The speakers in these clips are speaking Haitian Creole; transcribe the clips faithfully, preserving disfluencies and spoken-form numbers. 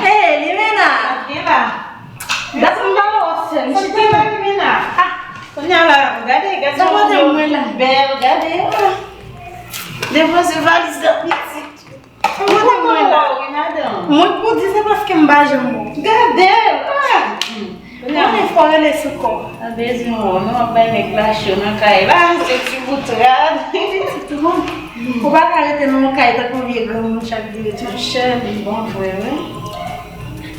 Hey, Limena! Gen la. Gade m ba w sè m chita la, Limena. Ah, kounye a la, gade, gade sa pote mwen la. Bèl, gade. Ah. Depoze valiz la pitit. Sa pote mwen la. Wi, madanm. Mwen pou di se paske m pa janm bon. Gade. Ah. Konnen fò rele sou kò. Pa bezwen wè, men w ap bay nèg la cho nan kay la, se ti bout rad. Ou pa ka rete nan yon kay tankou vye granmoun chak jou rete. Chè, li bon vre, wi.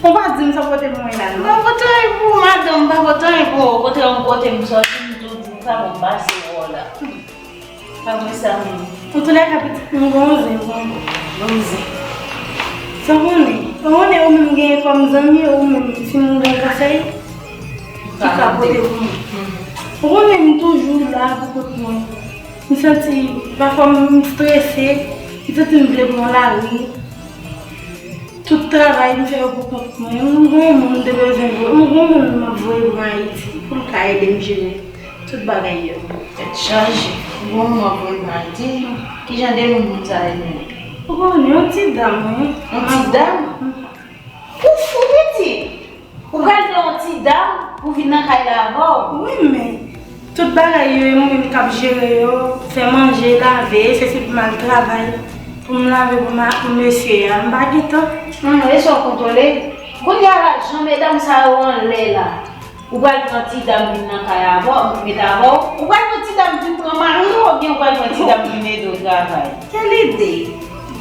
Ou pa di m sa pote mwen la, non. M pa pote anyen pou ou, madanm, m pa pote anyen pou ou. Okontrè, ou kote m sòti, m tou di m sa bon, m pase wè w la. Pa mwen sa menm. Antoulèka, pitit, m gon zen, m gon zen. Sa w konnen? Ou konnen ou menm genyen kòm zanmi, ou menm, si m gen konsèy, ki ka pote pou mwen. Ou konnen m toujou la pou kont mwen. M santi, pafwa m strese, m santi m vle pran lari. Tout travay m fè yo pou kont mwen. M gon moun m te bezwen voye. M gon moun m ap voye pou mwen Ayiti pou l ka ede m jere tout bagay yo. Tèt chaje. M gon moun m ap voye pou mwen Ayiti. Kijan de moun moun sa ye menm? Ou konnen, yon ti dam, wi. Yon ti dam? Ou fou, pitit! Ou pral gen yon ti dam pou vin nan kay la avè w? Wi, men tout bagay yo, e mwen menm k ap jere yo, fè manje, lave, se si pou m al travay, pou m lave pou ma-, pou mesye a, m pa gen tan. Hum, e sa w kontwole? Kounye a la, jan medam sa yo anlè la, ou pral pran ti dam vin nan kay avè w, met avè w, ou pral pran ti dam vin pran mari w, oubyen ou pral pran ti dam vin ede w travay? Kèl ide?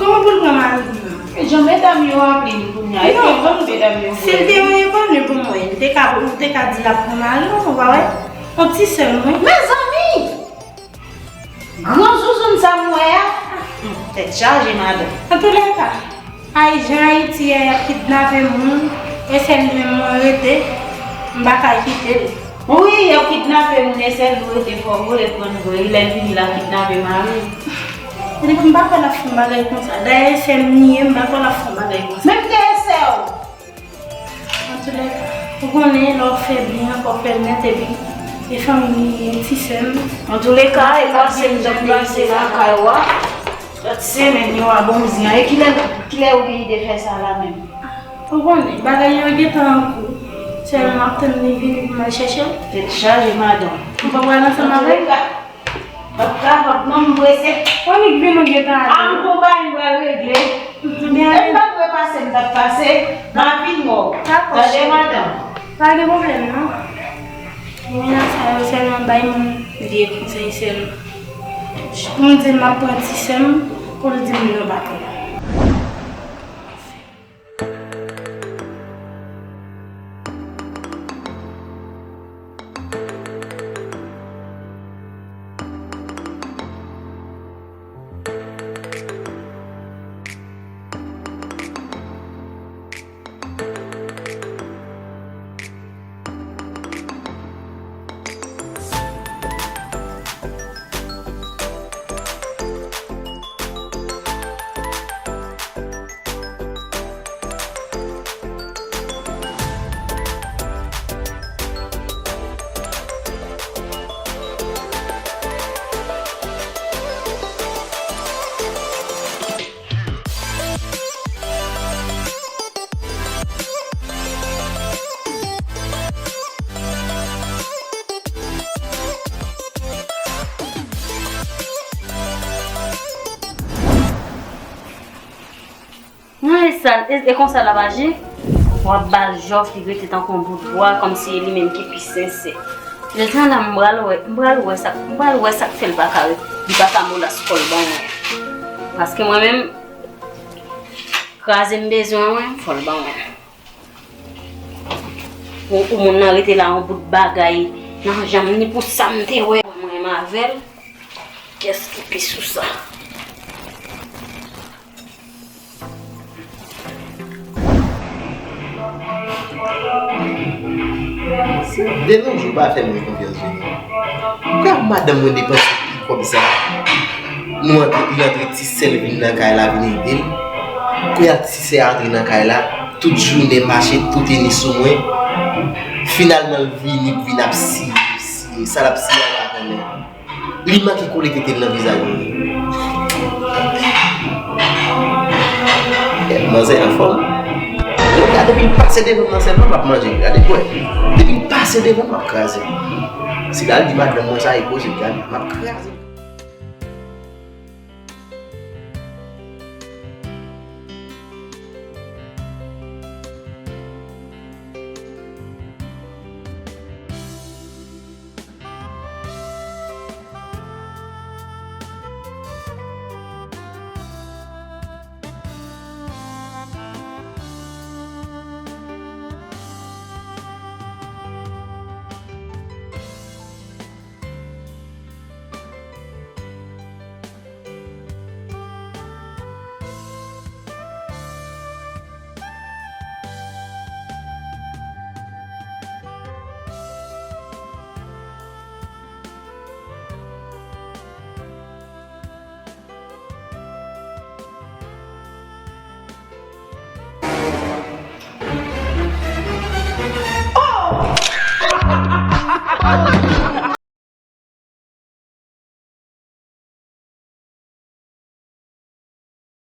Kòman pou l pran mari m nan? E jan medam yo aple m kounye a, e non, jan medam yo si l te yon evanni pou mwen, li te ka, li te ka di l ap pran mari l, ou pa wè? Yon ti sè m, wi. Mezanmi! Gran zouzoun sa m wè a. Tèt chaje, madanm. Antoulèka, ay, jan Ayiti ye, y ap kidnape moun, e sèl mwen mwen rete, m pa ka kite l. Wi, y ap kidnape moun, e sèl ou rete, fò w rele pran nouvèl, lè l vini l ap kidnape mari l. Epi m pa kwè l ap fè yon bagay konsa. Dayè, e sè m li ye, m pa kwè l ap fè yon bagay konsa. Menm ke e sè w. Antoulèka, ou konnen, lè w fè byen, fò w fè l nèt, epi e fanmi m li ye, ti sè m. Antoulèka, e pase m t ap pase lakay ou a. Lòt semèn yo a, bon, m di an. E kilè, kilè ou gen ide fè sa la menm? Ou konnen, bagay yo gentan an kou. Sèlman m ap tann li vini pou m al chèche l. Tèt chaje, madanm. Ou pa pral ansanm avè l? M ap kapab, non, m prese. Annik vin, ou gentan ale. A, m konpayi m pral regle. Ebyen, ale. E m pa t dwe pase, m t ap pase. M ap vin wè w. Dakò, cheri. Tande, madanm. Pa gen pwoblèm, non. Limena sa yo sèlman bay moun vye konsèy sèlman. Pou m di l m ap pran ti sè m, pou l di m non, pa pran. Nan e sa, e, e konsa l ap aji? W ap ba l jòf, li rete tankou yon bout bwa, kòmsi e li menm ki pi sensè. Jodi a la, m pral wè, m pral wè sa, m pral wè sa k fè l pa ka, li pa ka molas kò l ban mwen. Paske mwen menm, kraze m bezwen, wi, fò l ban mwen. Ou, ou moun nan rete la, yon bout bagay nan janm ni pou sa m te wè. Mwen renmen avè l. Kiyès ki pi sou sa? Delange ou pa fè mwen konfyans vini. Ou ka madanm mwen depanse pi kòb sa. Nou antre, li antre ti sè l vin nan kay la vin ede l. Kounye a ti sè a antre nan kay la, tout jounen mache, tout ennmi sou mwen. Finalman l vini, vin ap siye, siye. Sa l ap siye a pa konnen. Li manke kole tete l nan vizaj mwen. Manzè anfòm. Gade, depi l pase devan m nan sèlman, m ap manje. Gade, kwè. Depi l pase devan m, m ap kraze. Si l al di madanm mwen sa, e posib, gade, m ap kraze.